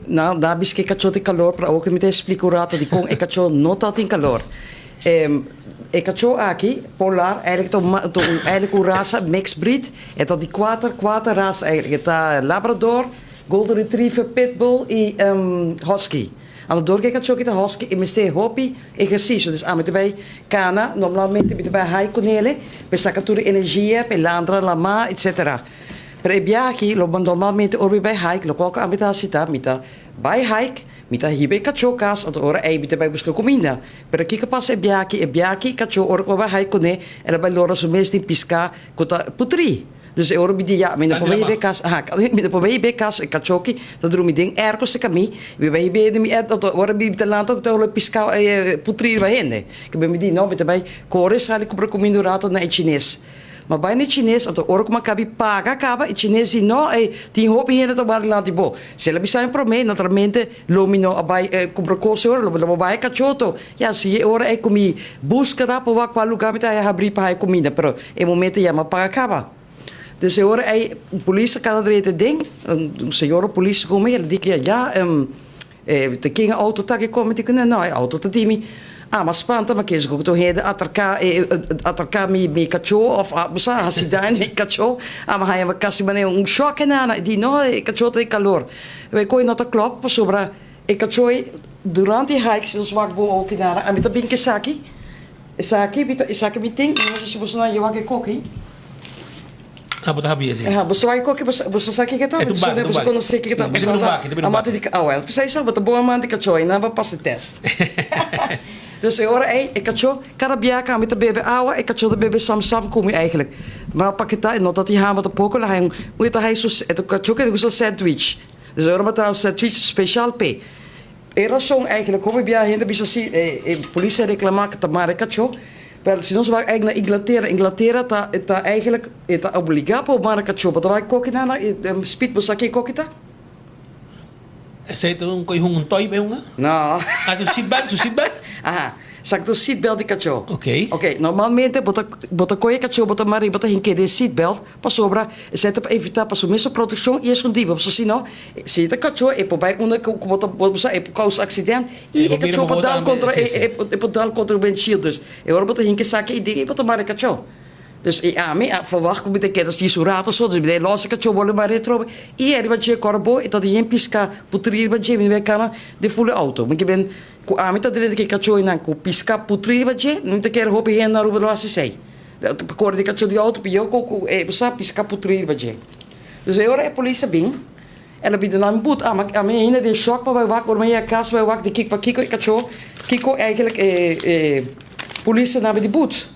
Nan a bisa ku e kachó tin kalor, pero awor ku mi ta esplika un rato dikon e kachó no ta tin kalor. E kachó aki, polar, eigenlijk ta un eigenlijk un rasa mixed breed. E ta di kuater kuater rasa eigenlijk. E ta labrador, golden retriever, pitbull i husky. Anto dor ku e kachó aki ta husky e mester hopi ehersisio. Dus ami ta bai kana, normalmente mi ta bai hike kunele pa e saka tur e energia, pa e landra lamá, etcetera. Pero e biaha aki lo normalmente ora mi bai hike lokual ku ami ta hasi ta mi ta bai hike, mi ta hiba e kachó kas anto ora ei mi ta bai buska kuminda. Pero kiko a pasa e biaha aki? E biaha aki e kachó ora ku mi bai hike kuné el a bai lora su mes den piská ku ta putrí. Dus e ora mi di ya mi no por bai hiba e kas aha mi no por bai hiba e kas e kachó aki ta drumi den airco serka mi mi bai hiba den mi anto ora mi ta lanta mi ta holo e piská putrí riba hende. Ke mi di no mi ta bai kore sali kumpra kuminda un rato na e chines. Ma bai na e chines, anto ora ku mi a kabi paga kaba, e chines di, No, ey, tin hopi hende ta wak dilanti bo. Si el a bisa mi promé, naturalmente lo mi no a bai kumpra kos e ora, lo mi lo bai kachoto. Ya, si e ora ey ku mi buskeda pa wak kua lugá mi ta haya habrí pa haya kuminda, pero e momento ya mi a paga kaba. Dus e ora ey un polis a kana drenta den, un señora polis ku mi, el a di ku ya, E ta ken e auto ta ke kome? Di ku no, e auto ta di mi. Ah, m'a spanta, m'a kere ku tur hende atraká e atraká mi mi kachó òf a bo sa hasi daño na mi kachó. Ah, m'a haña kasi manera un shòk einan. E di no, e kachó ta di kalor. E koe no ta klòp pasobra e kachó ei durante e hike si nos wak bon oki nada, ami ta bin ku esaki, esaki mi ta esaki mi tin, mi no sa si boso nan yewak e koki. Ah, bo ta habia si. Aha, bo sa wak koki, bo sa sa kiko ta? E ta un baki, Bo sa konosé kiko ta? E ta un baki, e ta un Amante di, ah wèl, p'esei sa bo ta bon amante di kachó, i nan bo pasa e tèst. Dus e ora ei, e kachó, kada bia ku ami ta bebe awa, e kachó ta bebe sam sam ku mi eigentlik. Ma pa kita, e no ta tin hamber tampoko, el a haña un, e ta haña su, e ta kachó ke ta gusta sandwich. Dus e ora bo ta haña un sandwich speshal p'e. E rason eigenlijk hopi bia hende bisa si e polis a reclama cu ta mara e cacho, pero si nos wak eigenlijk na Inglatera, Inglatera ta ta eigenlijk e ta obliga pa bo mara cacho, bo ta wak e koki nan na speed bo sa ke koki ta? Esey ta un koe hunga un toy bay hunga? No. Ah su seatbelt, su seatbelt? Aha. Sa ku ta seatbelt di kachó. Oké. Oké, normalmente bo ta bo ta kohe e kachó bo ta mara i bo ta hink'é den seatbelt pasobra esei ta pa evitá pa su mesun protekshon i esun di bo. Pasobra si no, si e ta kachó e por bai unda ku bo ta bo sa e por kousa aksident i e kachó por dal kontra e e por dal kontra e windshield. Dus e ora bo ta hinka esaki ei den i bo ta mara e kachó. Dus i ami a verwacht ku mi ta keda si su rato so, dus mi ta los e kachó bole mara atrobe i e riba dje kòrda bo e ta di yen piska putrí riba dje mi bai kana den ful e outo. Mi ke ben Ku ami ta drenta ki kachóinan ku piská putrí riba dje, mi ta kere hopi hende na Aruba lo hasi esei. Pa kore di kachó di outo pió ku ku e sa piská putrí riba dje. Dus e ora e polis a bin, el a bin duna mi but. Ami ami ainda den shòk pa bai wak, ora mi a yega kas bai wak di kiko pa kiko e kachó, kiko eigentlik e e polis a dami di but.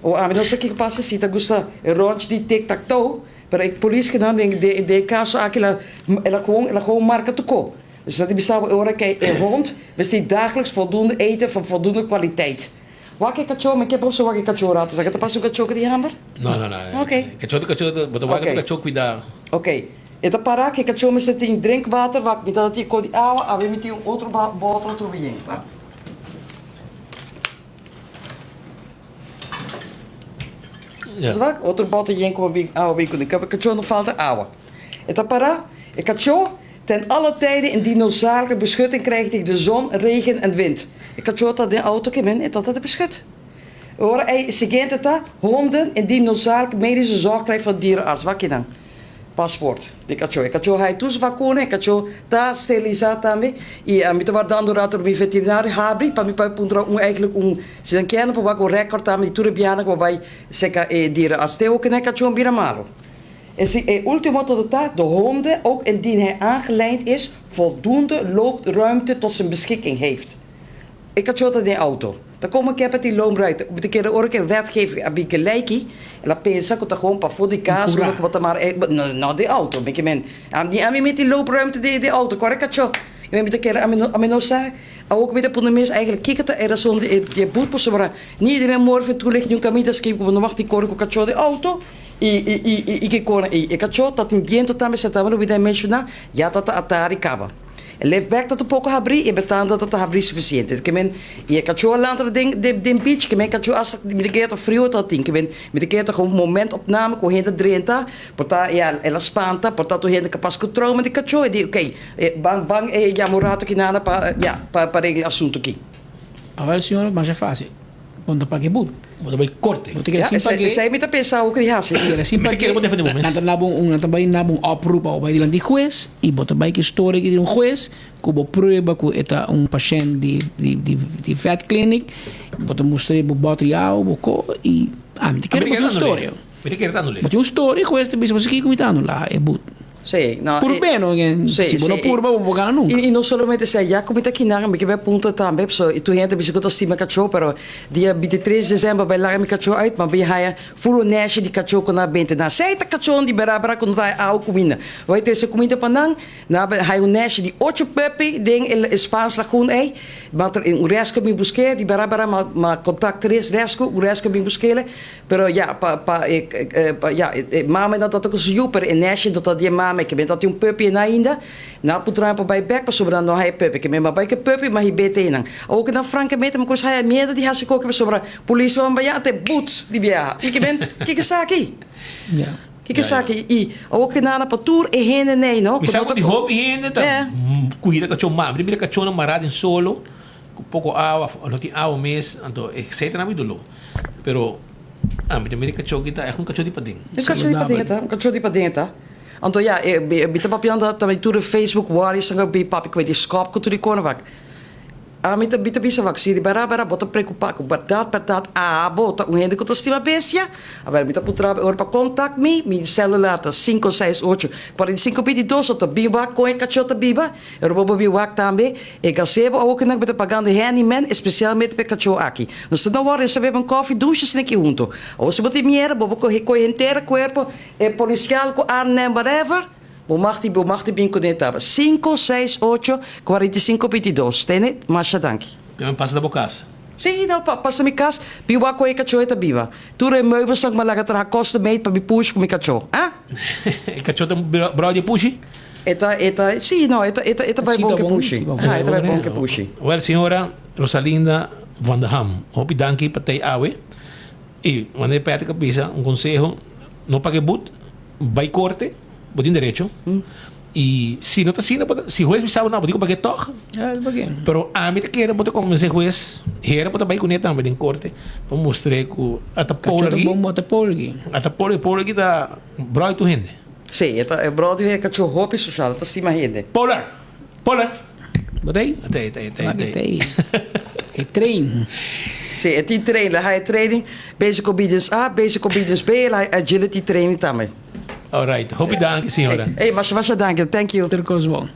O ami no sa kiko pasa si ta gusta e ròntje di tic tac toe, pero e polis kinan den den e kaso aki el a el a gewoon el a gewoon marka tokó. Dus dat bisa bo e ora ke e hond mester dagelijks voldoende eten van voldoende kwaliteit. Wak e kachó, mi ke boso wak e kachó rato. Sa ke ta pasa un kachó ku tin hamber? No, no, no. Oké. Kachó ta kachó, bo ta wak e kachó kuida. Oké. E ta para ku e kachó mester tin drinkwater, wak mi ta tin ko di awa, awe mi tin un otro bòtel otro bien. Ja. Wak, otro bòtel yen ku awa bin kuné. Kachó no falta awa. E ta para, e kachó Ten alle tijde indien noodzakelijk beschutting krijgt tegen de zon, regen en wind. E kachó ta den auto ke men e ta ta beschut. Ora ei siguiente ta, honden indien noodzakelijk medische zorg krijgt van dierenarts. Wak kinan? Paspoort di kachó. E kachó haña tur su vakuna, e kachó ta sterilisá tambe. I mi ta wardando un rato mi veterinario habri pa mi por puntra un eigenlijk un si nan kier nan por wak un record tambe di tur e biahanan ku bo bai seka e dierenarts. Te oke nan e kachó bira malo. En si e ultimo ta ta, de honden, ook indien hij aangelijnd is, voldoende loopruimte tot zijn beschikking heeft. E kachó ta den auto. Ta como ke pa tin loopruimte. Bo ta kere ora ke wetgeving a bin gelijki, el a pensa ku ta gewoon pafó di kas unda ku bo ta mara e, no, no den auto. Mi ke men, ami ami mi tin loopruimte den den auto, kore kachó. Mi ta kere ami no ami no sa. Awor ku mi ta pone mes eigenlijk kiko ta e rason di e di e but pasobra ni den memoria van toelichting un kaminda skibi ku bo no mag tin kore ku kachó den auto. I i ki kona ei? E kachó ta tin biento tambe, sa tabata lubidá menshoná, ya ta ta atari kaba. E liftback ta un poko habrí, e betanda ta ta habrí sufisiente. Ke men, i e kachó a lanta den den den beach, ke men kachó asta mi ta kere ta frio ta tin, ke men mi ta kere ta un momentopname ku hende drenta, por ta ya el a spanta, por ta tur hende kapas ku trauma di kachó, e di okey, ban ban e yama un rato kinana pa ya pa pa regla e asuntu aki. Awor señor, masha fácil. Bo no ta paga e but. Bo ta bai korte. Bo ta keda sin paga. Esei mi ta pensa awor ku di hasi. Bo ta keda sin Mi ta kere bo defende bo mes. Nan ta na bo un, nan ta bai na bo un oproep pa bo bai dilanti di hues i bo ta bai ku e storia aki di un hues ku bo prueba ku e ta un pashent di di di di vet clinic. Bo ta mustra bo bòter di awa, bo ko i ami ta kere bo tin un storia. Mi ta kere ta anul'é. Bo tin un storia, hues ta bisa bo si kiko mi ta anulá e but. Sí, no, Purbe no, Sí, si bo no sí. purba bo no por gana nunca. I no solamente esei, ya ku mi ta kinan, mi ke bai punta tambe, pasobra i tur hende ta bisa ku ta stima kachó, pero dia bintitres desèmber bai laga mi kachó uit, ma bai haña ful un nèshi di kachó ku nan a benta. Nan sei ta kachónan di bera bera ku no ta haña awa kuminda. Bai trese kuminda pa nan, nan a bai haña un nèshi di ocho puppy den e Spaans Lagoen ei, ma ta un rèsko mi busk'é di bera bera, ma ma kontak tres rèsko, un rèsko mi busk'é. Pero ya, pa pa e pa ya e mama nan ta ku su yu, pero e nèshi no ta di e mama, e ke men ta tin un puppy einan ainda, nan a putra nan pa bai bèk pasobra nan no haya puppy, ke men a bai ku e puppy ma hib'é te einan. Awor ku nan frankamente mi kuminsá haya miedu di hasi koke pasobra polis lo bai ante but di biaha. Mi ke men, kiko esaki? Kiko esaki? I awor ku nan a pa tur e hende nei no, Mi ku sa no ku ta di hopi hende ta kuida kachó mama, mi ta mira kachónan mará den solo ku poko awa, no tin awa mes, anto esei ta nan mi doló. Pero ami ta mira e kachó ki ta ègt un kachó di paden. Un kachó di paden e ta, un kachó di paden e ta. Anto ya, e mi ta papiando tambe tur e Facebook warriors nan ku papia ku e di skòp ku tur di kona wak. Ami ta mi ta bisa wak si di bèrdat bèrdat bo ta preokupá ku bèrdat bèrdat abo ta un hende ku ta stima bestia, awèl mi ta puntra bo e ora pa kontak mi, mi selular ta sinku seis ocho 45 22, so ta bin wak kon e kachó ta biba. E robo bo bin wak tambe e gazebo awor ku nan ta pagando e handyman especialmente pa e kachó aki. Nos ta no wòrdu e sa bebe un kòfi dushi asina aki hunto. Awor si bo tin miera bo bo kohe kohe henter e kuerpo e polisial ku arnhem whatever bo mag di bo mag di bin kuné taba. Sinku seis ocho 45 22 tene masha danki. Te pasa ta bo kas? Si no pa pasa mi kas bin wak kohe e kachó e ta biba. Tur e meubelsnan ku mi a laga traha custom made pa mi pushi ku mi kachó. Ah! E kachó ta brou di e pushi? E ta, e ta, sí, no, e ta, e ta, e ta bai bon ke pushi. Ha, e ta bai bon ke pushi. Wel, señora Rosalinda van der Ham, hopi danki pa tei awe. I wanneer Patrick a bisa un conseho, no paga e but, bai corte, bo tin derecho. I si no ta asina, bo ta, si hues bisa bo no, bo tin ku pag'é tog. Pero ami ta kere bo ta convence hues, hera bo ta bai kuné tambe den corte pa mustr'é ku ata polar aki, ata polar, polar aki ta bròi tur hende. Sí, e ta e bròder e kachó hopi sosial, e ta stima hende. Polar! Polar! Bo ta ei? Ta ei, ta ei, ta ei, ta ei. E train. Sí, e tin train. El a haña training Basic Obedience A, Basic Obedience B, el a haña Agility training tambe. Alright. Hopi danki, señora. Ey, masha, masha danki. Thank you. Tur kos bon.